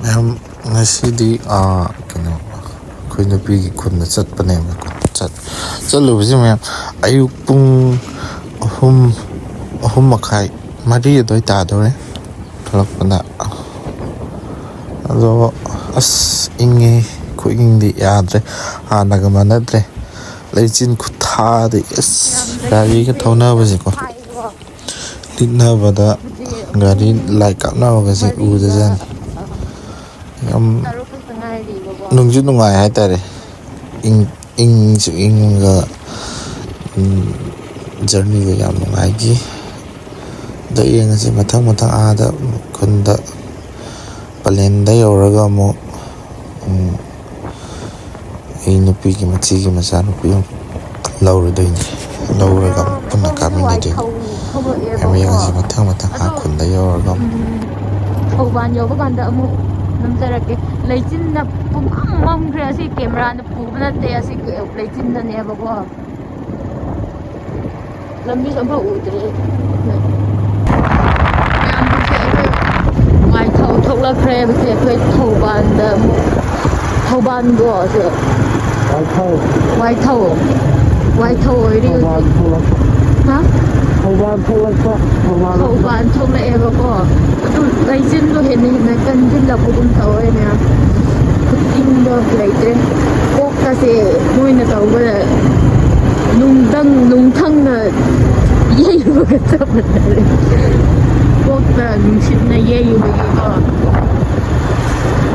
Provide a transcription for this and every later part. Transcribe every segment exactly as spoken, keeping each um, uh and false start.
ꯃꯌꯥꯝ, ꯉꯁꯤꯗꯤ, ꯑꯥ, ꯀꯩꯅꯣ, ꯑꯩꯈꯣꯏ ꯅꯨꯄꯤꯒꯤ ꯈꯨꯟꯗ ꯆꯠꯄꯅꯦꯕꯀꯣ꯫ ꯆꯠ-, ꯆꯠꯂꯨꯕꯁꯤ ꯃꯌꯥꯝ, ꯑꯌꯨꯛ ꯄꯨꯡ ꯑꯍꯨꯝ, ꯑꯍꯨꯝ ꯃꯈꯥꯏ, ꯃꯔꯤ ꯑꯗꯨꯋꯥꯏ ꯇꯥꯗꯧꯔꯦ ꯊꯣꯛꯂꯛꯄꯗ꯫ ꯑꯗꯣ ꯑꯁ, ꯏꯪꯉꯦ, ꯈꯨꯏꯪꯗꯤ ꯌꯥꯗ꯭ꯔꯦ, ꯍꯥꯟꯅꯒ ꯃꯥꯟꯅꯗ꯭ꯔꯦ꯫ ꯂꯩꯆꯤꯟ ꯈꯨꯊꯥꯗꯤ ꯑꯁ, ꯒꯥꯔꯤꯒ ꯊꯧꯅꯕꯁꯦꯀꯣ, ꯂꯤꯠꯅꯕꯗ ꯒꯥꯔꯤ ꯂꯥꯏ ꯀꯥꯞꯅꯕꯒꯁꯦ ꯎꯗꯖꯥꯠꯅꯤ꯫ ꯌꯥꯝ ꯅꯨꯡꯁꯨ ꯅꯨꯡꯉꯥꯏ ꯍꯥꯏꯇꯥꯔꯦ꯫ ꯏꯪ, ꯏꯪꯁꯨ ꯏꯪꯉꯒ, ꯎꯝ, ꯖꯔꯅꯤꯗꯣ ꯌꯥꯝ ꯅꯨꯡꯉꯥꯏꯈꯤ꯫ ꯑꯗꯣ ꯌꯦꯡꯉꯁꯤ ꯃꯊꯪ ꯃꯊꯪ ꯑꯥꯗ ꯈꯨꯟꯗ ꯄꯂꯦꯟꯗ ꯌꯧꯔꯒ ꯑꯃꯨꯛ, ꯎꯝ, ꯑꯩ ꯅꯨꯄꯤꯒꯤ ꯃꯆꯦꯒꯤ ꯃꯆꯥꯅꯨꯄꯤ ꯑꯃ ꯂꯧꯔꯨꯗꯣꯏꯅꯤ꯫ ꯂꯧꯔꯒ ꯑꯃꯨꯛ ꯄꯨꯟꯅ ꯀꯥꯞꯃꯤꯟꯅꯗꯣꯏꯅꯤ꯫ ꯌꯥꯝ ꯌꯦꯡꯉꯁꯤ ꯃꯊꯪ ꯃꯊꯪ ꯑꯥ ꯈꯨꯟꯗ ꯌꯧꯔꯒ ꯑꯃꯨꯛ꯫ ꯎꯝ, ꯊꯧꯕꯥꯜ ꯌꯧꯕ ꯀꯥꯟꯗ ꯑꯃꯨꯛ ꯅꯝꯖꯔꯛꯀꯦ꯫ ꯂꯩꯆꯤꯟꯅ ꯄꯨꯡꯃꯝ ꯃꯝꯈ꯭ꯔꯦ꯫ ꯑꯁꯤ ꯀꯦꯃꯦꯔꯥꯅ ꯄꯨꯕ ꯅꯠꯇꯦ, ꯑꯁꯤ ꯀꯦ-, ꯂꯩꯆꯤꯟꯅꯅꯦꯕꯀꯣ꯫ ꯂꯝꯕꯤꯁꯨ ꯑꯝꯐꯥꯎ ꯎꯗ꯭ꯔꯦ꯫ ꯃꯌꯥꯝꯁꯦ ꯑꯩꯈꯣꯏ ꯋꯥꯏꯊꯧ ꯊꯣꯛꯂꯛꯈ꯭ꯔꯦ꯫ ꯍꯧꯖꯤꯛ ꯑꯩꯈꯣꯏ ꯊꯧꯕꯥꯜꯗ ꯑꯃꯨꯛ, ꯊꯧꯕꯥꯜꯗꯣ ꯁꯦ꯫ ꯋꯥꯏꯊꯧ꯫ ꯋꯥꯏꯊꯧ꯫ ꯋꯥꯏꯊꯧ ꯑꯣꯏꯔꯤ ꯊꯧꯕꯥꯜ ꯍꯧꯖꯤꯛ꯫ ꯊꯣꯛꯂꯛꯄ꯫ ꯍꯥ? ꯊꯧꯕꯥꯜ ꯊꯣꯛꯂꯛꯄ꯫ ꯊꯧꯕꯥꯜ꯫ ꯊꯧꯕꯥꯜ ꯊꯣꯛꯂꯛꯑꯦꯕꯀꯣ꯫ ꯑꯗꯨ ꯂꯩꯆꯤꯟꯗꯣ ꯍꯦꯟꯅ ꯍꯦꯟꯅ ꯀꯟꯁꯤꯜꯂꯛꯄꯒꯨꯝ ꯇꯧꯋꯦ ꯃꯌꯥꯝ꯫ ꯈꯨꯠꯏꯪꯗꯣ ꯂꯩꯇ꯭ꯔꯦ꯫ ꯀꯣꯛꯀꯁꯦ ꯃꯣꯏꯅ ꯇꯧꯕꯗ ꯅꯨꯡꯊꯪ, ꯅꯨꯡꯊꯪꯅ ꯌꯩꯕꯒ ꯆꯞ ꯃꯥꯟꯅꯔꯦ꯫ ꯀꯣꯛꯇ ꯅꯨꯡꯁꯤꯠꯅ ꯌꯩꯕꯒꯤꯀꯣ꯫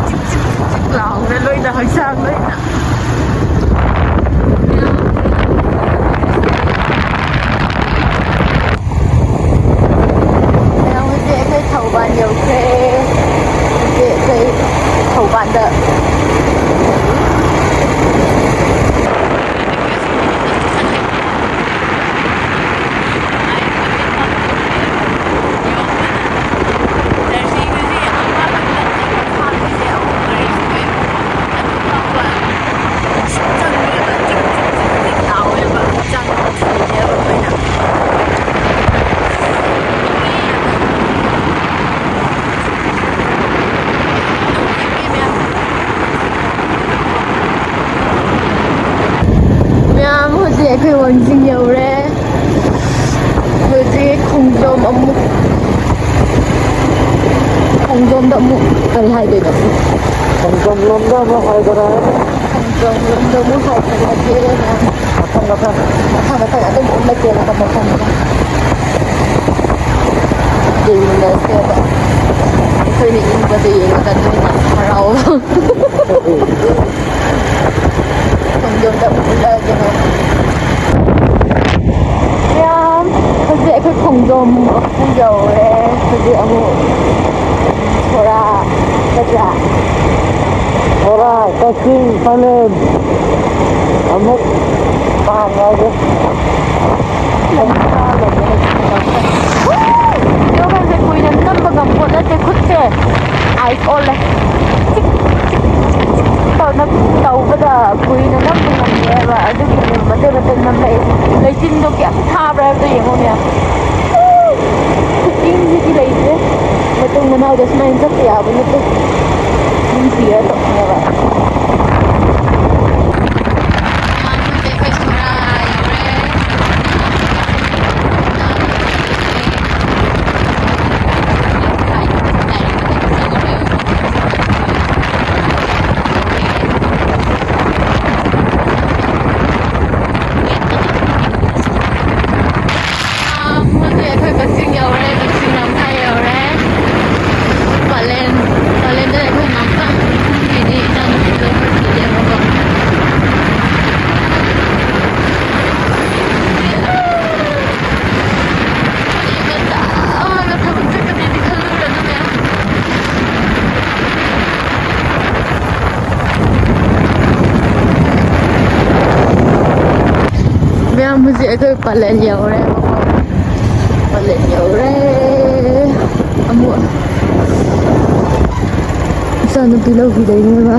ꯆꯤꯛ ꯆꯤꯛ ꯆꯤꯛ ꯆꯤꯛ ꯂꯥꯎꯔꯦ ꯂꯣꯏꯅ, ꯍꯛꯆꯥꯡ ꯂꯣꯏꯅ꯫ ꯃꯌꯥꯝ, ꯍꯧꯖꯤꯛ ꯑꯩꯈꯣꯏ ꯊꯧꯕꯥꯜ ꯌꯧꯈ꯭ꯔꯦ꯫ ꯍꯧꯖꯤꯛ ꯑꯩꯈꯣꯏ ꯊꯧꯕꯥꯜꯗ꯫ ꯑꯩꯈꯣꯏ ꯋꯥꯡꯖꯤꯡ ꯌꯧꯔꯦ꯫ ꯍꯧꯖꯤꯛ ꯈꯣꯡꯖꯣꯝ ꯑꯃꯨꯛ, ꯈꯣꯡꯖꯣꯝꯗ ꯑꯃꯨꯛ ꯀꯔꯤ ꯍꯥꯏꯗꯣꯏꯅꯣ? ꯈꯣꯡꯖꯣꯝ ꯂꯣꯝꯗ ꯑꯃꯨꯛ ꯍꯥꯏꯗꯔꯦ꯫ ꯈꯣꯡꯖꯣꯝ ꯂꯣꯝꯗ ꯑꯃꯨꯛ ꯍꯥꯏꯗꯔꯦ꯫ ꯃꯊꯪ, ꯃꯊꯪ꯫ ꯃꯊꯪ, ꯃꯊꯪ ꯑꯗꯨꯝ ꯎꯠꯂꯛꯀꯦꯕꯀꯣ, ꯃꯊꯪ, ꯃꯊꯪ꯫ ꯌꯦꯡꯃꯤꯟꯅꯁꯦꯕ꯫ ꯑꯩꯈꯣꯏꯅ ꯏꯪꯕꯗ ꯌꯦꯡꯉꯒ ꯅꯣꯏꯅ ꯍꯔꯥꯎꯕ꯫ ꯈꯣꯡꯖꯣꯝꯗ ꯑꯃꯨꯛ ꯎꯠꯂꯛꯑꯒꯦ ꯅꯣꯏ꯫ ꯃꯌꯥꯝ, ꯍꯧꯖꯤꯛ ꯑꯩꯈꯣꯏ ꯈꯣꯡꯖꯣꯝ ꯑꯃꯨꯛ ꯌꯧꯔꯦ꯫ ꯍꯧꯖꯤꯛ ꯑꯃꯨꯛ ꯁꯣꯔꯥ ꯆꯠꯇ꯭ꯔꯥ? ꯁꯣꯔꯥ, ꯀꯛꯆꯤꯡ, ꯄꯂꯦꯟ ꯑꯃꯨꯛ ꯄꯥꯡꯉꯒꯦ꯫ ꯚꯤꯗꯤꯑꯣꯒꯁꯦ ꯀꯨꯏꯅ ꯅꯝꯕ ꯉꯝꯄꯣꯠ ꯅꯠꯇꯦ, ꯈꯨꯠꯁꯦ ꯑꯥꯏꯁ ꯑꯣꯜꯂꯦ꯫ ꯆꯤꯛ, ꯆꯤꯛ, ꯆꯤꯛ, ꯆꯤꯛ ꯇꯧꯅ ꯇꯧꯕꯗ ꯀꯨꯏꯅ ꯅꯝꯕ ꯉꯝꯗꯦꯕ, ꯑꯗꯨꯒꯤꯅꯦ ꯃꯇꯦꯛ ꯃꯇꯦꯛ ꯅꯝꯂꯛꯏꯁꯦ꯫ ꯂꯩꯆꯤꯟꯗꯣ ꯀꯌꯥꯝ ꯊꯥꯕ꯭ꯔꯥ ꯍꯥꯏꯕꯗꯣ ꯌꯦꯡꯉꯣ ꯃꯌꯥꯝ꯫ ꯈꯨꯏꯪꯁꯤꯗꯤ ꯂꯩꯇ꯭ꯔꯦ꯫ ꯃꯇꯨꯡ ꯃꯅꯥꯎꯗ ꯁꯨꯃꯥꯏꯅ ꯆꯠꯄ ꯌꯥꯕ ꯅꯠꯇꯦ꯫ ꯑꯗꯨꯝ ꯁꯤꯔ ꯇꯣꯛꯅꯦꯕ꯫ ꯍꯧꯖꯤꯛ ꯑꯩꯈꯣꯏ ꯀꯛꯆꯤꯡ ꯌꯧꯔꯦ, ꯀꯛꯆꯤꯡ ꯂꯝꯈꯥꯏ ꯌꯧꯔꯦ꯫ ꯄꯂꯦꯟ, ꯄꯂꯦꯟꯗ ꯑꯩꯈꯣꯏ ꯉꯥꯛꯇꯪ ꯐꯝꯈꯤꯅꯤ, ꯏꯆꯥꯅꯨꯄꯤꯗꯣ ꯈꯔ ꯊꯤꯜꯂꯦꯕꯀꯣ꯫ ꯃꯆꯥ ꯑꯃꯅ ꯊꯕꯛ ꯆꯠꯀꯅꯤꯗꯤ ꯈꯜꯂꯨꯔꯅꯨ ꯃꯌꯥꯝ꯫ ꯃꯌꯥꯝ, ꯍꯧꯖꯤꯛ ꯑꯩꯈꯣꯏ ꯄꯂꯦꯟ ꯌꯧꯔꯦꯕꯀꯣ꯫ ꯄꯂꯦꯟ ꯌꯧꯔꯦ꯫ ꯑꯃꯨꯛ ꯏꯆꯥꯅꯨꯄꯤ ꯂꯧꯈꯤꯗꯣꯏꯅꯦꯕ꯫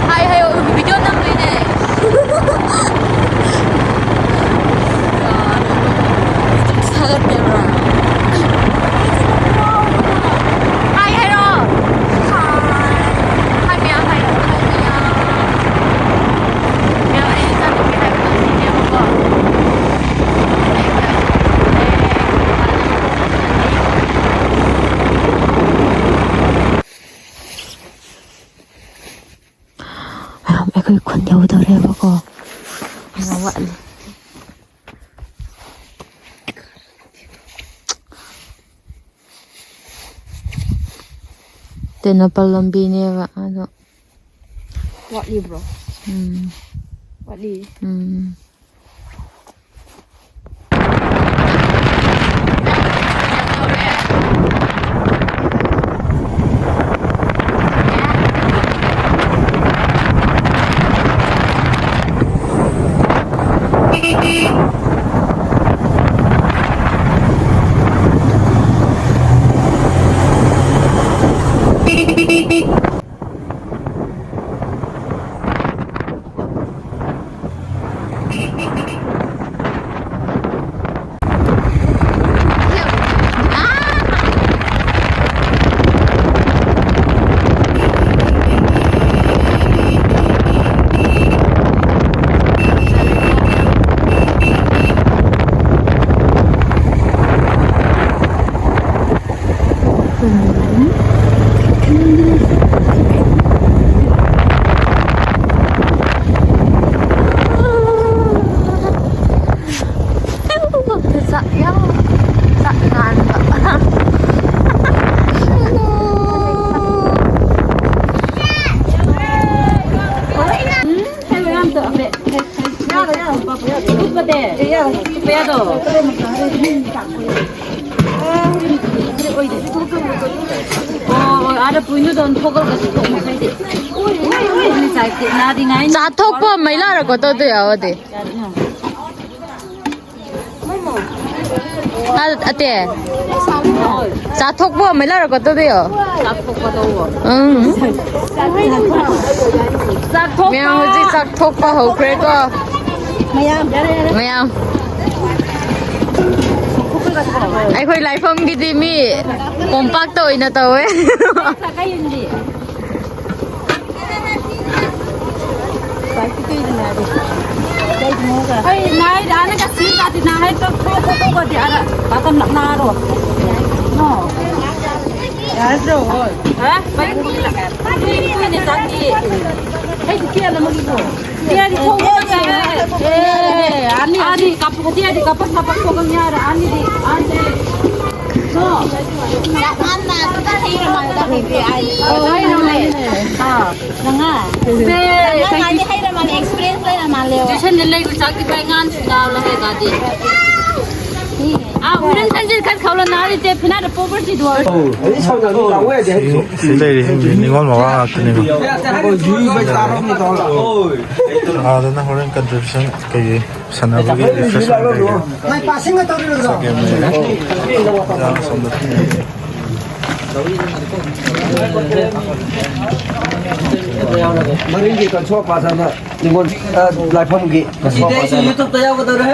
ꯍꯥꯏ ꯍꯥꯏꯌꯣ, ꯚꯤꯗꯤꯑꯣ ꯅꯝꯗꯣꯏꯅꯦ꯫ ꯊꯥꯒꯠꯇꯦꯕ꯭ꯔꯥ? ꯋꯥꯠꯂꯤ꯫ ꯇꯦꯡꯅꯧꯄꯜ ꯂꯝꯕꯤꯅꯦꯕ ꯑꯗꯣ꯫ ꯋꯥꯠꯂꯤꯕ꯭ꯔꯣ? ꯎꯝ꯫ ꯋꯥꯠꯂꯤ꯫ ꯎꯝ꯫ ꯆꯥꯛ ꯌꯥꯝ ꯆꯥꯛ ꯉꯥꯟꯕ꯫ ꯑꯣ, ꯑꯣ, ꯑꯥꯗ ꯄꯨꯏꯅꯨꯗ ꯑꯣꯟꯊꯣꯛꯑꯒ ꯊꯣꯛꯑꯣ ꯍꯥꯏꯗꯤ꯫ ꯆꯥꯊꯣꯛꯄ ꯃꯩꯂꯥꯔꯀꯣ ꯇꯧꯗꯣꯏ ꯌꯥꯎꯔꯗꯤ꯫ ꯑ-, ꯑꯇꯦ꯫ ꯆꯥꯊꯣꯛꯄ ꯑꯃ ꯂꯧꯔꯛꯀꯗꯧꯗꯣ꯫ ꯆꯥꯊꯣꯛꯄꯗꯧꯕ꯫ ꯎꯝ꯫ ꯆꯥꯊꯣꯛꯄ꯫ ꯃꯌꯥꯝ ꯍꯧꯖꯤꯛ ꯆꯥꯛꯊꯣꯛꯄ ꯍꯧꯈ꯭ꯔꯦꯀꯣ꯫ ꯃꯌꯥꯝ꯫ ꯃꯌꯥꯝ꯫ ꯑꯩꯈꯣꯏ ꯂꯥꯏꯐꯝꯒꯤꯗꯤ ꯃꯤ ꯀꯣꯝꯄꯥꯛꯇ ꯑꯣꯏꯅ ꯇꯧꯋꯦ꯫ ꯑꯩ ꯅꯥꯏꯗ ꯑꯅ ꯀꯁꯤ ꯀꯥꯇꯤ ꯅꯥꯍꯦ ꯇꯣ ꯈꯣ ꯈꯣ ꯈꯣ ꯀꯣꯗꯤ ꯑꯔ ꯀꯥꯀꯝ ꯅꯥꯔꯣ꯫ ꯅꯣ꯫ ꯌꯥꯗ꯭ꯔꯣ? ꯍꯥ? ꯕꯥꯏ ꯀꯨꯏꯅ ꯆꯥꯗꯤ꯫ ꯑꯩꯗꯤ ꯆꯦꯜꯂꯝꯃꯒꯦꯀꯣ꯫ ꯆꯦꯜꯂꯗꯤ ꯊꯣꯡꯕ ꯉꯝꯃꯦ꯫ ꯑꯦ, ꯑꯅꯤ, ꯑꯅꯤ ꯀꯞꯄ, ꯆꯦꯜꯂꯗꯤ ꯀꯞꯄ ꯁꯥꯞꯄ ꯊꯣꯡꯕ ꯌꯥꯔꯦ꯫ ꯑꯅꯤꯗꯤ, ꯑꯅꯤꯗꯤ꯫ ꯅꯣ꯫ ꯑꯣ, ꯍꯩ ꯅꯣ ꯂꯩ꯫ ꯑꯥ꯫ ꯅꯪꯉꯥꯏ꯫ ꯁꯦ, ꯅꯪꯉꯥꯏ ꯍꯩꯔ ꯃꯥꯜꯂꯦ, experience ꯂꯩꯔ ꯃꯥꯜꯂꯦ꯫ Tuition ꯗ ꯂꯩꯕ ꯆꯥꯛꯇꯤ ꯄꯥꯏ ꯉꯥꯟ ꯁꯨ ꯗꯥꯎ ꯂꯩ ꯍꯥꯏꯒꯗꯤ꯫ ꯑꯥ, ꯎꯔꯟ ꯆꯟꯖꯤꯜ ꯈꯔ ꯈꯧꯂ ꯅꯥꯔꯤ ꯇꯦ ꯐꯤꯅꯥꯗ poverty ꯗꯨ꯫ ꯁꯤ, ꯁꯤ ꯂꯩꯔꯤꯁꯤꯡꯁꯤ ꯅꯤꯉꯣꯜ ꯃꯋꯥ ꯉꯥꯛꯇꯅꯤꯀꯣ꯫ ꯑꯥꯗꯅ ꯍꯣꯔꯦꯟ contribution ꯀꯩꯀꯩ ꯁꯥꯟꯅꯕꯒꯤ refreshment ꯀꯩꯀꯩ ꯆꯥꯛ ꯌꯥꯝ ꯂꯩꯔꯦ꯫ ꯏꯟꯖꯥꯡ ꯑꯁꯣꯝꯗ ꯄꯤꯔꯦ꯫ ꯃꯔꯤꯡꯒꯤ ꯀꯟꯁꯣ ꯄꯥꯁꯅ ꯅꯤꯉꯣꯜ, ꯑ, ꯂꯥꯏꯐꯝꯒꯤ ꯀꯟꯁꯣ ꯄꯥꯁꯅ꯫ YouTube ꯇ ꯌꯥꯎꯒꯗꯧꯔꯦ꯫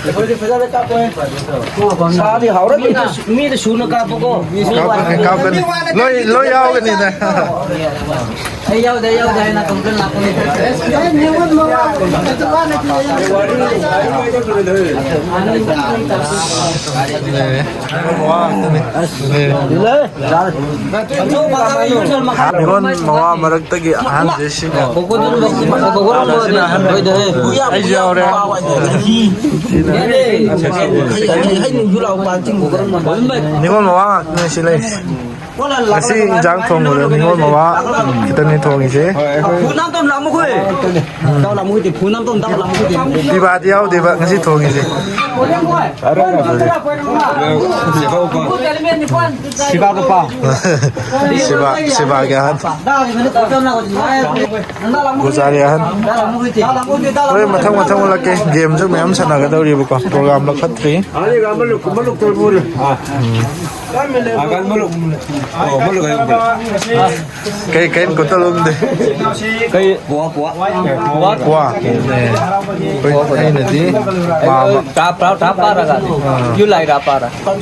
ꯑꯩꯈꯣꯏꯗꯤ ꯐꯖꯅ ꯀꯥꯞꯄꯣꯏ꯫ ꯁꯥꯗꯤ ꯍꯥꯎꯔꯅꯤ꯫ ꯃꯤꯗ ꯁꯨꯅ ꯀꯥꯞꯄꯀꯣ꯫ ꯀꯥꯞꯀꯅꯤ, ꯀꯥꯞꯀꯅꯤ꯫ ꯂꯣꯏ, ꯂꯣꯏ ꯌꯥꯎꯒꯅꯤꯗ꯫ ꯑꯩ ꯌꯥꯎꯗꯦ, ꯑꯩ ꯌꯥꯎꯗꯦ ꯍꯥꯏꯅ complain ꯂꯥꯛꯀꯅꯤ꯫ ꯅꯤꯉꯣꯜ ꯃꯋꯥ ꯃꯔꯛꯇꯒꯤ ꯑꯍꯟꯁꯦ ꯁꯤꯅ꯫ ꯁꯤꯅ ꯑꯍꯟ꯫ ꯑꯩꯁꯨ ꯌꯥꯎꯔꯦ꯫ ꯅꯤꯉꯣꯜ ꯃꯋꯥ ꯉꯥꯛꯇꯅꯦ ꯁꯤ ꯂꯩꯔꯤꯁꯦ꯫ ꯉꯁꯤ ꯏꯟꯖꯥꯡ ꯊꯣꯡꯕꯗ ꯅꯤꯉꯣꯜ ꯃꯋꯥ ꯈꯤꯇꯪꯅꯤ ꯊꯣꯡꯉꯤꯁꯦ꯫ ꯐꯨꯅꯥꯝꯇꯣꯝ ꯂꯥꯛꯃꯨꯈꯣꯏ꯫ ꯇꯥꯎ ꯂꯥꯛꯃꯨꯈꯣꯏꯗꯤ, ꯐꯨꯅꯥꯝꯇꯣꯝ ꯇꯥꯎ ꯂꯥꯛꯃꯨꯈꯣꯏꯗꯤ꯫ ꯄꯤꯕꯥꯗꯤ ꯌꯥꯎꯗꯦꯕ ꯉꯁꯤ ꯊꯣꯡꯉꯤꯁꯦ꯫ ꯁꯤꯕꯥ ꯀꯣꯄꯥ꯫ ꯁꯤꯕꯥ, ꯁꯤꯕꯥꯒꯤ ꯑꯍꯟ꯫ ꯒꯣꯆꯥꯔꯤ ꯑꯍꯟ꯫ ꯍꯣꯔꯦꯟ ꯃꯊꯪ ꯃꯊꯪ ꯎꯠꯂꯛꯀꯦ꯫ ꯒꯦꯝꯁꯨ ꯃꯌꯥꯝ ꯁꯥꯟꯅꯒꯗꯧꯔꯤꯕꯀꯣ꯫ Program ꯂꯧꯈꯠꯇ꯭ꯔꯤ꯫ ꯎꯝ꯫ ꯀꯩ, ꯀꯩ ꯀꯣꯠꯇ ꯂꯧꯗꯦ꯫ ꯀꯩ? ꯄꯣ, ꯄꯣ꯫ ꯄꯣ꯫ ꯑꯦ꯫ ꯑꯩꯈꯣꯏ, ꯑꯩꯅꯗꯤ ꯄꯥꯕ꯫ ꯇꯥ ꯄ꯭ꯔꯥ, ꯇꯥ ꯄꯥꯔꯒ꯫ ꯑꯥ꯫ ꯌꯨ ꯂꯥꯏ ꯔꯥ ꯄꯥꯔ꯫ ꯇꯥ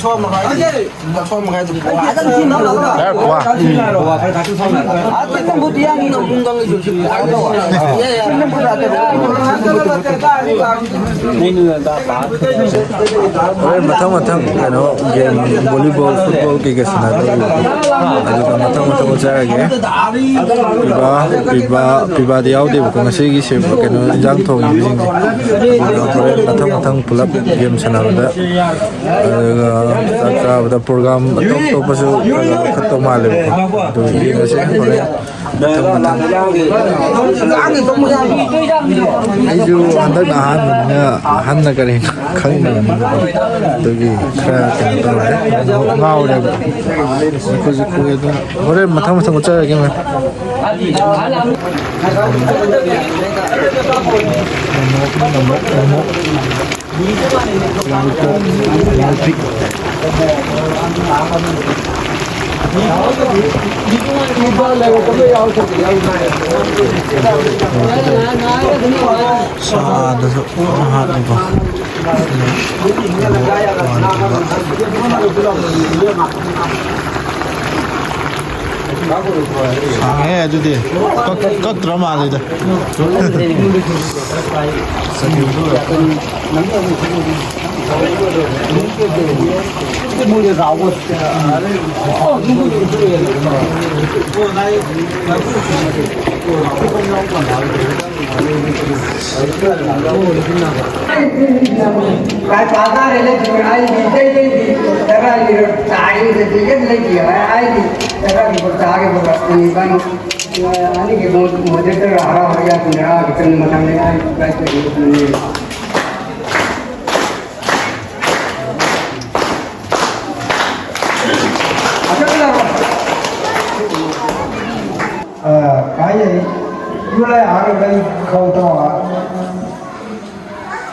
ꯄꯣ꯫ ꯍꯣꯔꯦꯟ ꯃꯊꯪ ꯃꯊꯪ ꯀꯩꯅꯣ game, volleyball, football ꯀꯩꯀꯩ ꯁꯥꯟꯅꯗꯣꯏꯅꯦ꯫ ꯑꯗꯨꯒ ꯃꯊꯪ ꯃꯊꯪ ꯎꯠꯆꯔꯒꯦ꯫ ꯄꯤꯕꯥ, ꯄꯤꯕꯥ, ꯄꯤꯕꯥꯗꯤ ꯌꯥꯎꯗꯦꯕꯀꯣ ꯉꯁꯤꯒꯤꯁꯦ, ꯀꯩꯅꯣ, ꯏꯟꯖꯥꯡ ꯊꯣꯡꯉꯤꯕꯁꯤꯡꯁꯦ꯫ ꯑꯗꯨꯒ ꯍꯣꯔꯦꯟ ꯃꯊꯪ ꯃꯊꯪ ꯄꯨꯂꯞ ꯒꯦꯝ ꯁꯥꯟꯅꯕꯗ, ꯑꯗꯨꯒ ꯆꯥꯛ ꯆꯥꯕꯗ ꯄ꯭ꯔꯣꯒ꯭ꯔꯥꯝ ꯑꯇꯣꯞ ꯑꯇꯣꯞꯄꯁꯨ ꯈꯔ ꯈꯔ ꯂꯧꯈꯠꯇꯧ ꯃꯥꯜꯂꯦꯕꯀꯣ꯫ ꯑꯗꯨ ꯌꯦꯡꯉꯁꯦ ꯍꯣꯔꯦꯟ꯫ ꯃꯊꯪ ꯃꯊꯪ꯫ ꯑꯩꯁꯨ ꯍꯟꯗꯛꯅ ꯑꯍꯥꯟꯕꯅꯤꯅ ꯑꯍꯟꯅ ꯀꯔꯤ ꯈꯪꯗꯕꯅꯤꯅꯀꯣ꯫ ꯑꯗꯨꯒꯤ ꯈꯔ ꯀꯩꯅꯣ ꯇꯧꯔꯦ꯫ ꯉꯥꯎꯔꯦꯕ꯫ ꯀꯨꯏꯁꯨ ꯀꯨꯏꯔꯦ ꯑꯗꯨꯅ ꯍꯣꯔꯦꯟ ꯃꯊꯪ ꯃꯊꯪ ꯎꯠꯆꯔꯒꯦ ꯃꯌꯥꯝ꯫ ꯁꯥꯗꯁꯨ ꯍꯥꯠꯂꯤꯀꯣ꯫ ꯁꯥꯡꯉꯦ ꯑꯗꯨꯗꯤ꯫ ꯀꯛ-, ꯀꯛꯇ꯭ꯔ ꯃꯥꯜꯂꯦꯗ꯫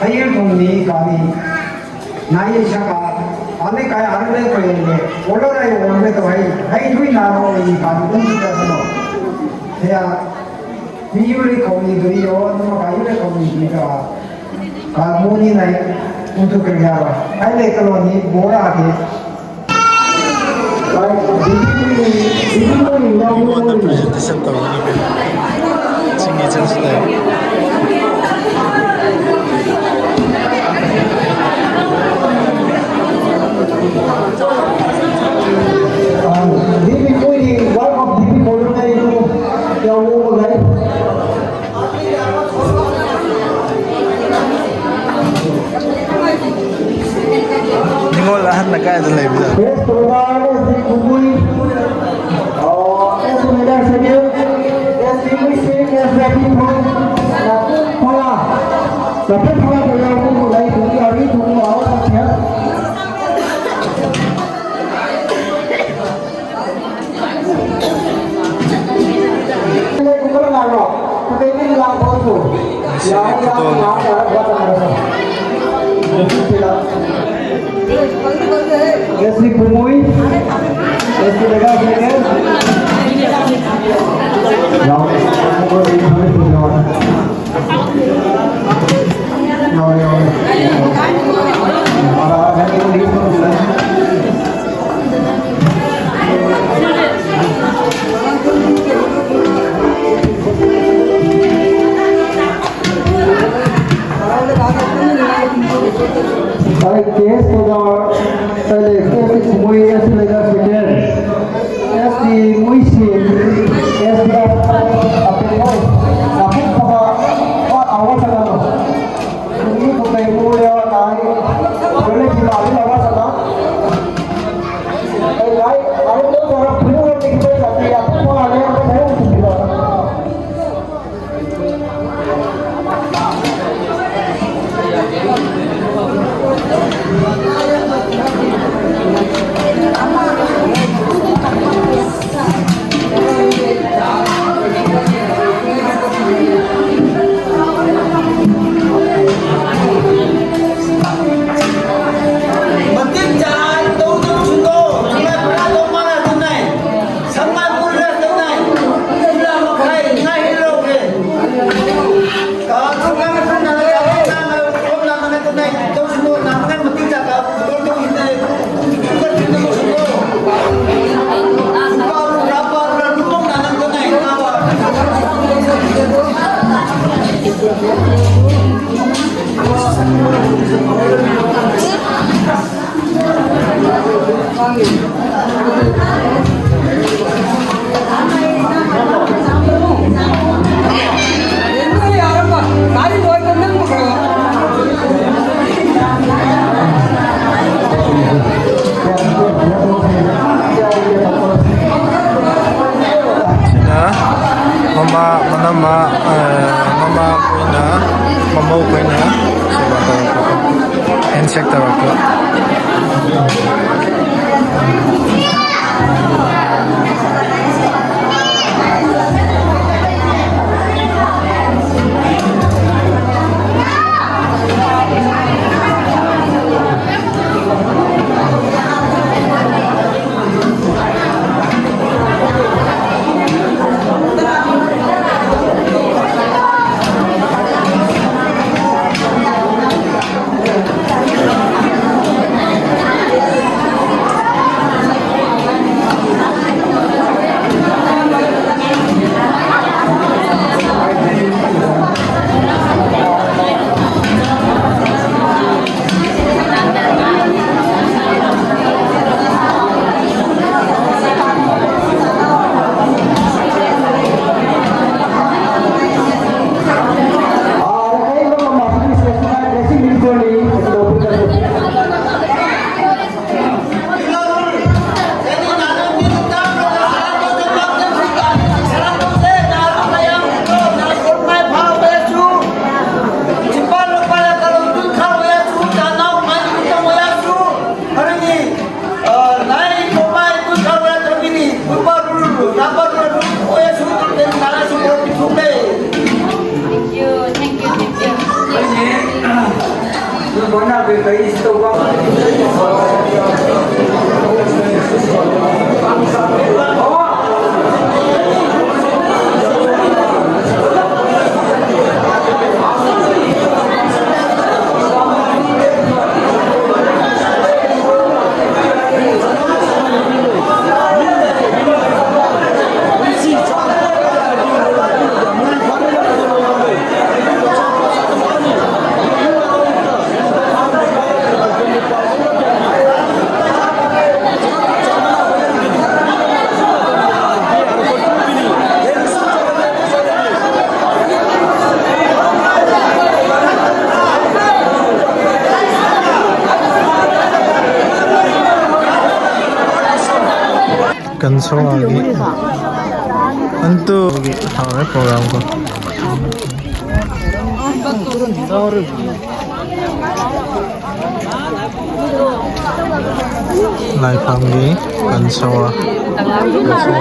Ayir tong ni kami, nai saka, ane kai arme ko ye, olo rai arme to hai, hai thui na no ni kami, kun kita no. Ya, ni yuri ko ni duri yo, no ma kai yuri ko ni duri ka, ka mo ni nai, untuk kerja ba. Hai le ko ni bora ke, ꯃꯤꯉꯣꯟꯗ presentation ꯇꯧꯒꯅꯤ꯫ ꯆꯤꯡꯒꯤ ꯆꯠꯁꯤꯗ꯫ ꯀꯥꯏꯗ ꯂꯩꯕꯖꯥꯠꯅꯣ? ꯕꯦꯁ programme S D ꯀꯨꯝꯍꯩ, ꯑꯣ, S D leader ꯁꯦꯀꯦꯟ, S D ꯃꯨꯏꯁꯦ, S D ꯐꯨꯜ, ꯅꯥꯄꯨꯝ ꯐꯥ, ꯅꯥꯄꯨꯝ ꯐꯥ programme ꯀꯨꯝꯍꯩ ꯂꯩ, ꯊꯨꯝ ꯌꯥꯎꯔꯤ, ꯊꯨꯝ ꯌꯥꯎꯔꯤ, ꯊꯨꯝ ꯌꯥꯎꯔꯤ꯫ ꯑꯦꯁ ꯁꯤ ꯄꯨꯃꯨꯏ, ꯑꯦꯁ ꯁꯤ ꯂꯩꯕꯥꯛ ꯁꯦꯀꯦꯟ꯫ ꯑꯩ ꯀꯦ ꯑꯦꯁ ꯄ꯭ꯔꯣꯒ꯭ꯔꯥꯝ, ꯑꯩ ꯀꯦ ꯑꯦꯁ ꯁꯤ ꯀꯨꯃꯨꯏ, ꯑꯦꯁ ꯁꯤ ꯂꯩꯕꯥꯛ ꯁꯦꯀꯦꯟ꯫ ꯑꯦꯁ ꯇꯤ ꯃꯨꯏꯁꯤ, ꯑꯦꯁ ꯇꯤ ꯑꯦꯐ ꯑꯄꯤꯛꯄ, ꯅꯥꯀꯨꯞ ꯐꯕ, ꯄꯥꯠ ꯑꯋꯥ ꯁꯅꯥ꯫ ꯃꯤ ꯀꯨꯀꯩ ꯃꯨ ꯂꯦꯋꯥ ꯇꯥꯏ, ꯂꯣꯏꯅ ꯊꯤꯕꯥ ꯑꯗꯨ ꯑꯋꯥ ꯁꯅꯥ꯫ ꯑꯩ ꯂꯥꯏ, ꯂꯥꯏ ꯂꯣꯏ ꯇꯧꯔ ꯐꯨꯔꯨ ꯑꯣꯏꯅ ꯈꯤꯇꯪ ꯁꯥꯊꯤ, ꯑꯄꯨꯛ ꯐꯕ ꯂꯦ, ꯑꯝꯇ ꯐꯖꯅ ꯊꯤꯕꯤꯔꯣ꯫ ꯃꯇꯤꯛ ꯆꯥꯅ ꯇꯧꯗꯕꯁꯤꯡꯗꯣ ꯁꯨꯃꯥꯏ ꯄꯨꯔꯥ ꯇꯧ ꯃꯥꯅ ꯑꯗꯨꯝ ꯅꯥꯏ꯫ ꯁꯪꯃꯥꯏ ꯄꯨꯔꯒ ꯇꯧ ꯅꯥꯏ꯫ ꯄꯨꯡ ꯇꯔꯥ ꯃꯈꯥꯏ ꯉꯥꯏ ꯂꯧꯒꯦ꯫ ꯀꯥ ꯇꯔꯨꯛ ꯉꯥꯏ ꯃꯇꯨꯡꯗ ꯀꯥ ꯇꯔꯨꯛ ꯉꯥꯏ ꯇꯧꯁꯤꯟꯗꯣ ꯅꯥꯅꯉꯥꯏ ꯃꯇꯤꯛ ꯆꯥꯕ ꯇꯧ ꯇꯧ ꯏꯟꯅ ꯂꯩ꯫ ꯀꯟꯁꯣꯒꯤ ꯑꯟꯇꯨꯒꯤ ꯍꯧꯔꯦ ꯄ꯭ꯔꯣꯒ꯭ꯔꯥꯝ ꯀꯣ꯫ ꯂꯥꯏꯐꯝꯒꯤ ꯀꯟꯁꯣ ꯀꯟꯁꯣ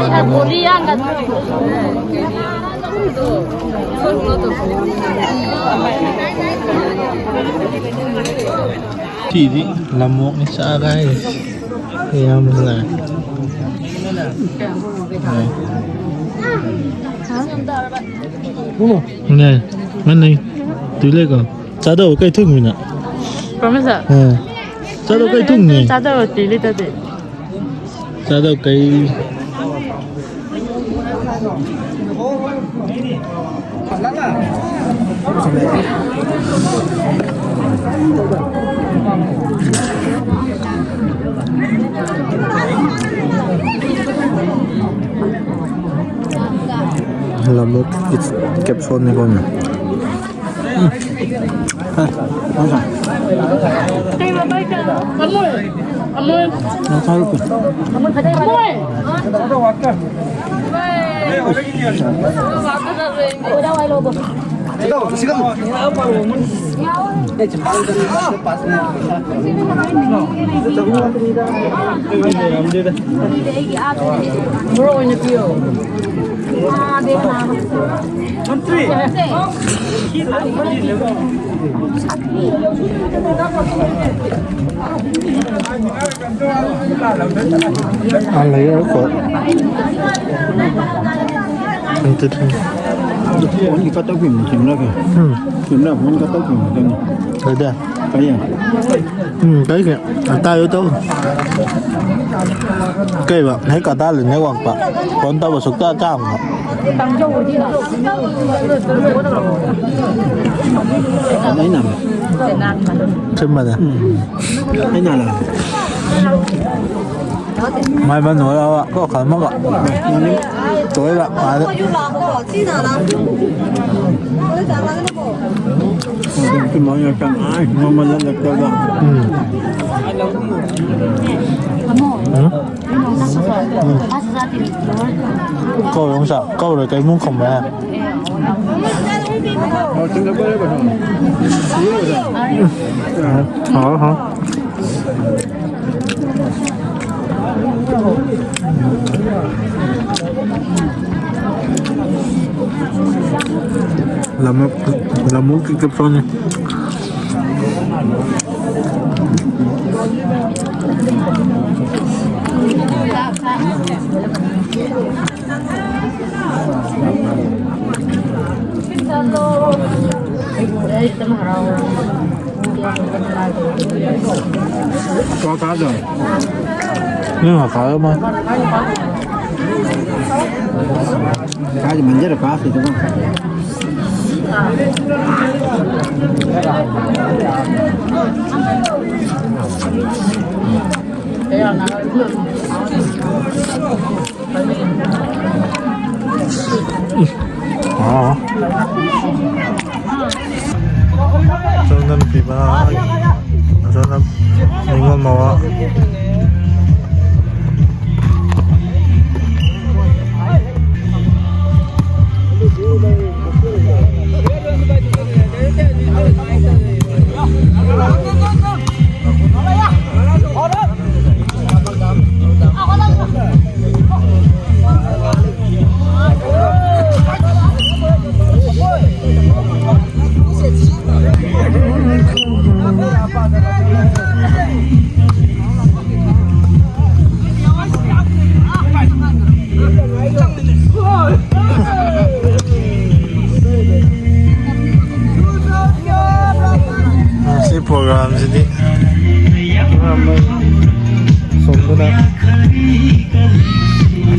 ꯁꯤꯗꯤ ꯂꯝꯃꯣꯛꯅꯤ ꯆꯥꯒꯥꯏ꯫ ꯌꯥꯝ ꯂꯥꯏ꯫ ꯅꯦ, ꯃꯅꯦ, ꯇꯨꯏꯂꯦꯀꯣ꯫ ꯆꯥꯗꯧ ꯀꯩ ꯊꯨꯡꯃꯤꯅ? ꯄ꯭ꯔꯣꯃꯤꯁ꯫ ꯑ꯫ ꯆꯥꯗꯧ ꯀꯩ ꯊꯨꯡꯃꯤ? ꯆꯥꯗꯧ ꯇꯨꯏꯂꯦ ꯇꯗꯤ꯫ ꯆꯥꯗꯧ ꯀꯩ꯫ ꯂꯃꯨꯛ ꯀꯦꯞꯁꯣꯟꯅꯤꯀꯣ꯫ ꯐꯣꯟꯒꯤ ꯀꯠ ꯇꯧꯈꯤꯕꯅꯤ, ꯁꯤꯝꯂꯒ꯫ ꯎꯝ꯫ ꯁꯤꯝꯂ ꯐꯣꯟ ꯀꯠ ꯇꯧꯈꯤꯕꯅꯤ, ꯑꯗꯨꯅꯤ꯫ ꯀꯩꯗ? ꯀꯔꯤ? ꯎꯝ, ꯀꯩꯒꯤ? ꯑꯇꯥꯏꯗ ꯇꯧ꯫ ꯀꯩꯕ? ꯍꯦꯛ ꯀꯇꯥꯜꯂꯤ ꯅꯦꯠꯋꯥꯛꯇ꯫ ꯐꯣꯟ ꯇꯧꯕ ꯁꯨꯛꯇꯥ ꯇꯥꯕ꯫ ꯑꯩꯅ꯫ ꯊꯤꯟꯕꯅꯦ꯫ ꯎꯝ꯫ ꯑꯩꯅ ꯂꯥꯛ꯫ ꯃꯥꯏ ꯃꯟ ꯅꯣꯏꯔꯕ ꯀꯣ ꯈꯜꯃꯒ ꯇꯣꯏꯔ ꯃꯥꯗ꯫ ꯎꯝ꯫ ꯎꯝ꯫ ꯀꯧꯔꯦ ꯁꯥ ꯀꯧꯔꯦ ꯀꯩꯃꯨꯛ ꯈꯪꯕ ꯌꯥꯏ꯫ ꯍꯥꯎ ꯍꯥꯎ꯫ ꯂꯃꯨꯛ ꯂꯃꯨꯛ ꯀꯤꯛꯇ ꯐꯪꯉꯤ꯫ ꯎꯝ, ꯍꯥꯎꯋꯦ ꯃꯥ꯫ ꯀꯥꯏꯗ ꯃꯟꯖꯔ ꯄꯥꯁ ꯂꯩꯇꯕ꯫ ꯑꯥ꯫ ꯑꯁꯣꯝꯗ ꯅꯨꯄꯤ ꯃꯉꯥ, ꯑꯁꯣꯝꯗ ꯅꯤꯉꯣꯜ ꯃꯋꯥ꯫ ꯁꯤ ꯄ꯭ꯔꯣꯒ꯭ꯔꯥꯝꯁꯤꯗꯤ ꯁꯣꯝꯗꯅ,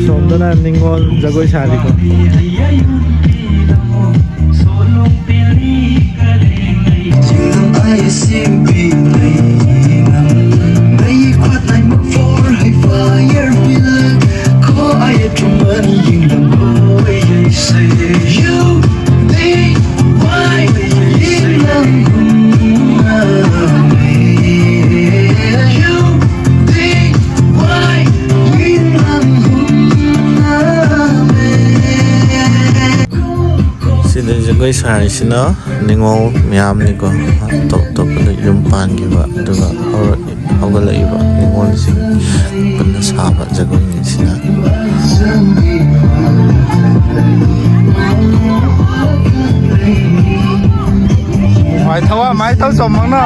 ꯁꯣꯝꯗꯅ ꯅꯤꯉꯣꯜ ꯖꯒꯣꯏ ꯁꯥꯔꯤꯀꯣ꯫ ꯑꯩꯈꯣꯏ ꯁꯥꯔꯤꯁꯤꯅ ꯅꯤꯉꯣꯜ ꯃꯌꯥꯝꯅꯤꯀꯣ, ꯑꯇꯣꯞ ꯑꯇꯣꯞꯄꯗ ꯌꯨꯝ ꯄꯥꯟꯈꯤꯕ, ꯑꯗꯨꯒ ꯍꯧꯔꯛ-, ꯍꯧꯒꯠꯂꯛꯏꯕ ꯅꯤꯉꯣꯜꯁꯤꯡ ꯄꯨꯟꯅ ꯁꯥꯕ ꯖꯒꯣꯏꯅꯤ ꯁꯤꯅ꯫ ꯃꯥꯏ ꯊꯋꯥ ꯃꯥꯏ ꯇꯧ ꯆꯣꯝꯃꯛꯅꯣ꯫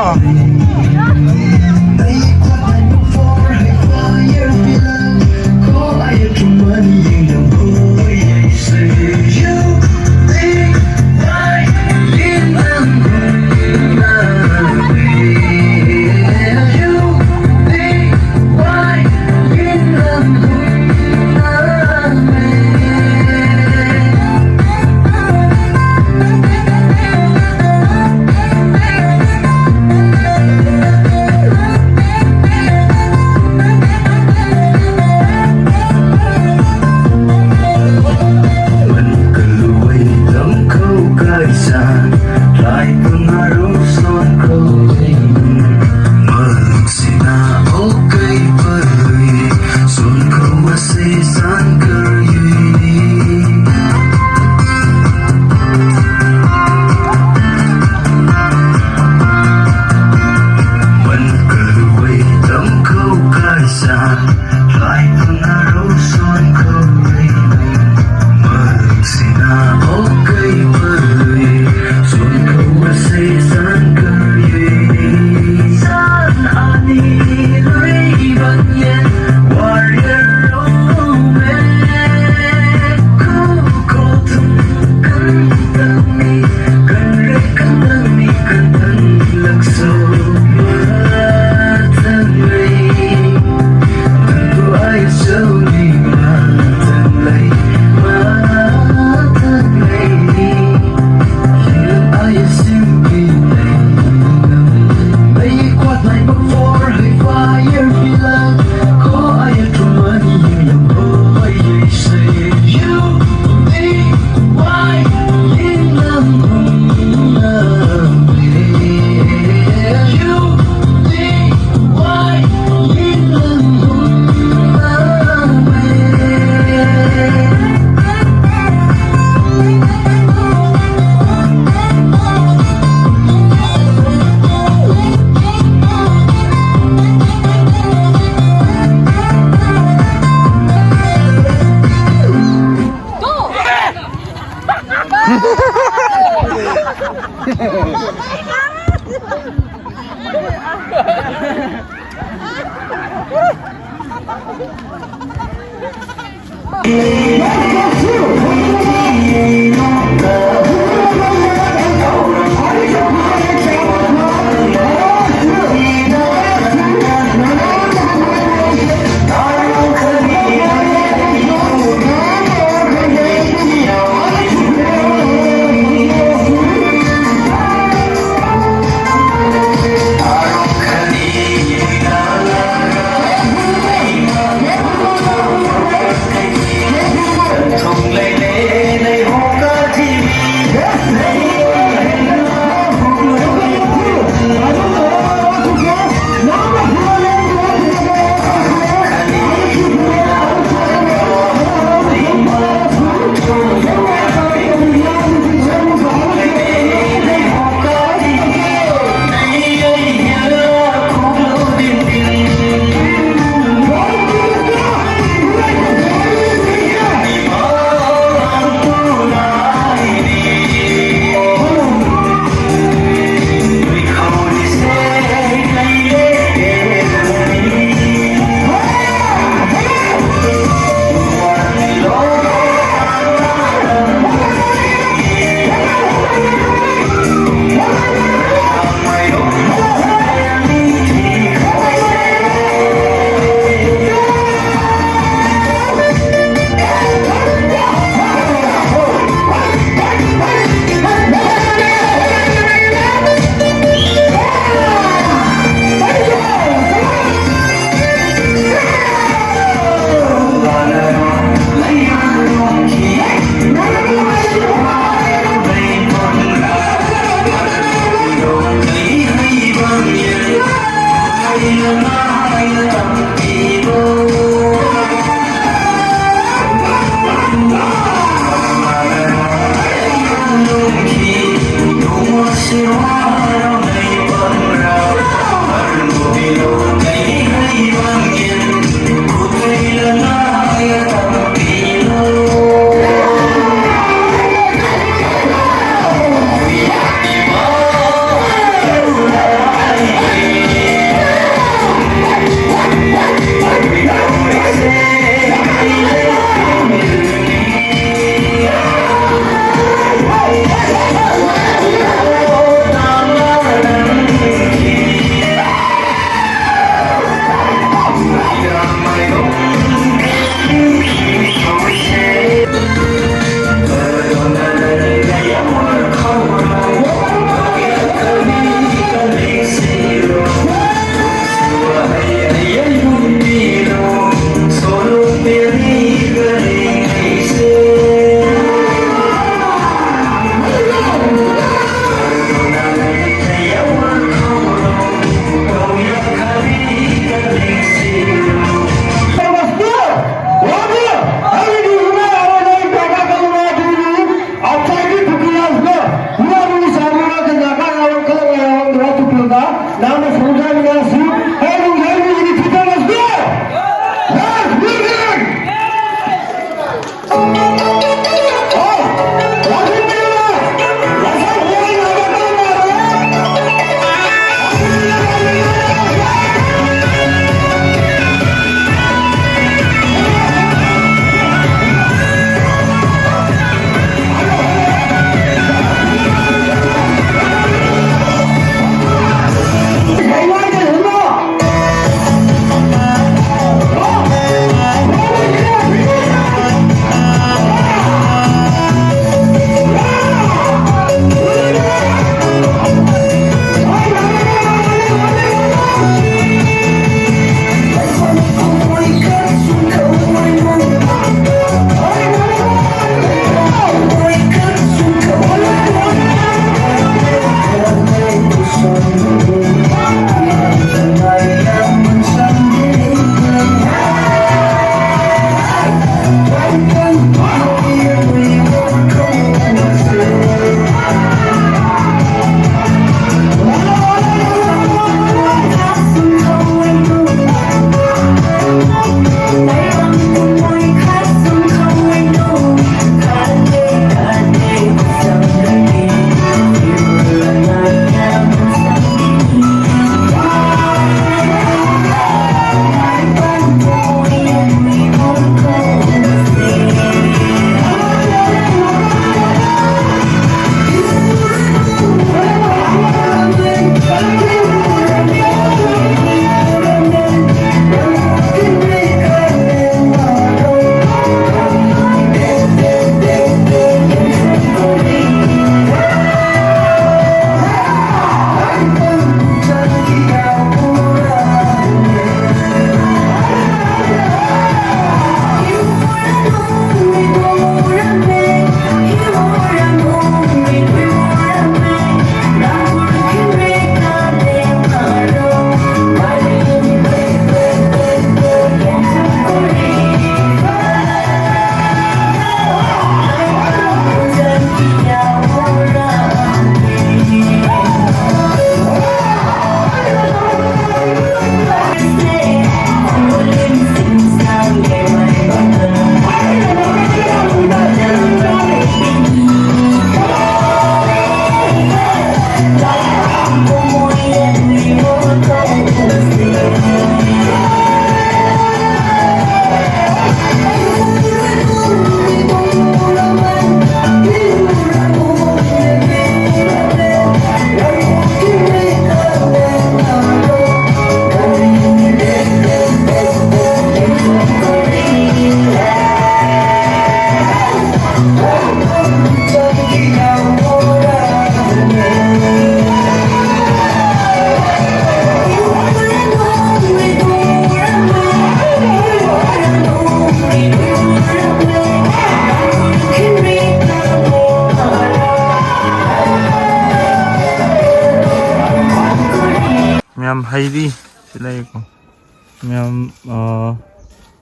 ꯃꯌꯥꯝ, ꯑ,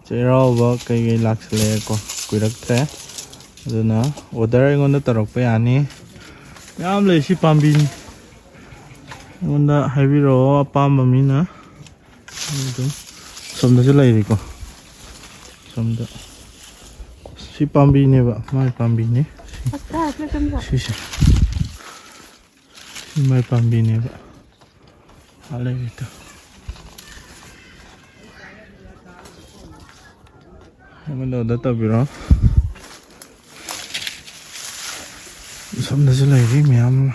ꯆꯩꯔꯥꯎꯕ ꯀꯩꯀꯩ ꯂꯥꯛꯁꯜꯂꯛꯑꯦꯀꯣ, ꯀꯨꯏꯔꯛꯇ꯭ꯔꯦ꯫ ꯑꯗꯨꯅ order ꯑꯩꯉꯣꯟꯗ ꯇꯧꯔꯛꯄ ꯌꯥꯅꯤ꯫ ꯃꯌꯥꯝ ꯂꯩ꯫ ꯁꯤ ꯄꯥꯝꯕꯤꯅꯤ꯫ ꯑꯩꯉꯣꯟꯗ ꯍꯥꯏꯕꯤꯔꯛꯑꯣ ꯑꯄꯥꯝꯕ ꯃꯤꯅ꯫ ꯑꯗꯨꯝ ꯁꯣꯝꯗꯁꯨ ꯂꯩꯔꯤꯀꯣ꯫ ꯁꯣꯝꯗ ꯁꯤ ꯄꯥꯝꯕꯤꯅꯦꯕ, ꯃꯥꯏ ꯄꯥꯝꯕꯤꯅꯤ꯫ ꯁꯤꯁꯦ꯫ ꯁꯤ ꯃꯥꯏ ꯄꯥꯝꯕꯤꯅꯦꯕ꯫ ꯑꯥ ꯂꯩꯔꯦ ꯇꯨ꯫ ꯑꯩꯉꯣꯟꯗ order ꯇꯧꯕꯤꯔꯣ꯫ ꯁꯣꯝꯗꯁꯨ ꯂꯩꯔꯤ ꯃꯌꯥꯝ ꯑꯃ꯫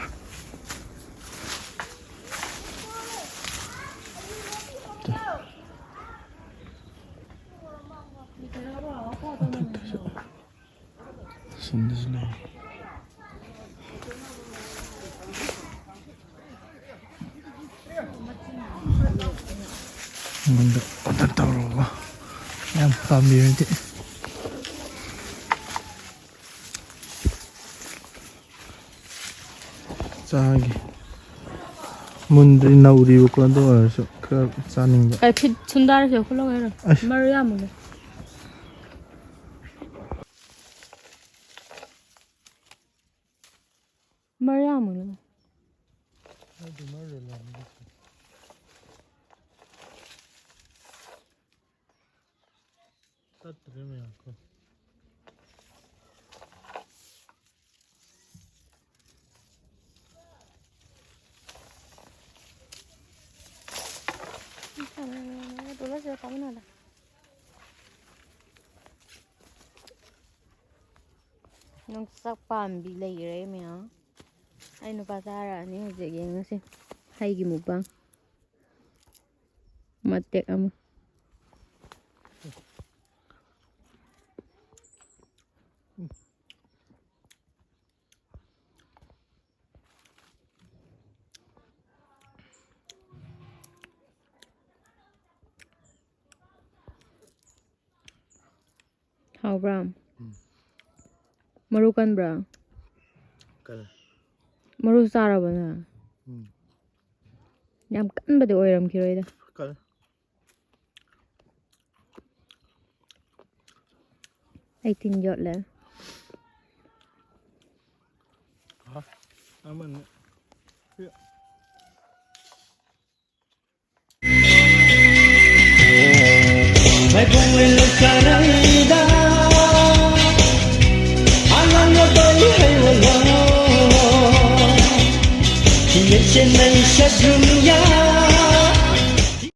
ꯃꯊꯛꯇꯁꯨ꯫ ꯁꯣꯝꯗꯁꯨ ꯂꯩ꯫ ꯑꯩꯉꯣꯟꯗ order ꯇꯧꯔꯣꯀꯣ꯫ ꯌꯥꯝ ꯄꯥꯝꯕꯤꯔꯗꯤ ꯆꯥꯒꯦ꯫ ꯃꯨꯟꯗ꯭ꯔꯤ, ꯅꯧꯔꯤꯕꯀꯣ, ꯑꯗꯨ ꯑꯣꯏꯔꯁꯨ ꯈꯔ ꯆꯥꯅꯤꯡꯕ꯫ ꯀꯩ ꯐꯤꯠ ꯁꯨꯝꯗꯥꯔꯁꯦ ꯈꯨꯠꯂꯧ ꯍꯥꯏꯔꯣ? ꯑꯁ꯫ ꯃꯔꯨ ꯌꯥꯝ ꯃꯨꯜꯂꯦ꯫ ꯃꯔꯨ ꯌꯥꯝ ꯃꯨꯜꯂꯦ꯫ ꯇꯠꯇ꯭ꯔꯦ ꯃꯌꯥꯝ ꯀꯣ꯫ ꯌꯣꯡꯆꯥꯛ ꯄꯥꯝꯕꯤ ꯂꯩꯈ꯭ꯔꯦ ꯃꯌꯥꯝ꯫ ꯑꯩ ꯅꯨꯄꯥ ꯆꯥꯔꯛꯑꯅꯤ ꯍꯧꯖꯤꯛ, ꯌꯦꯡꯉꯁꯤ꯫ ꯍꯩꯒꯤ mukbang꯫ ꯃꯇꯦꯛ ꯑꯃ꯫ ꯍꯥꯎꯕ꯭ꯔꯥ? ꯎꯝ꯫ ꯃꯔꯨ ꯀꯟꯕ꯭ꯔꯥ? ꯀꯜꯂꯦ꯫ ꯃꯔꯨ ꯆꯥꯔꯕ ꯅꯪ? ꯎꯝ꯫ ꯌꯥꯝ ꯀꯟꯕꯗꯤ ꯑꯣꯏꯔꯝꯈꯤꯔꯣꯏꯗ꯫ ꯀꯜꯂꯦ꯫ ꯑꯩ ꯇꯤꯟ ꯌꯣꯠꯂꯦ꯫ ꯑꯃꯅ ꯃꯥꯏꯕꯣꯡ ꯂꯣꯏ ꯂꯧꯁꯥꯔꯝ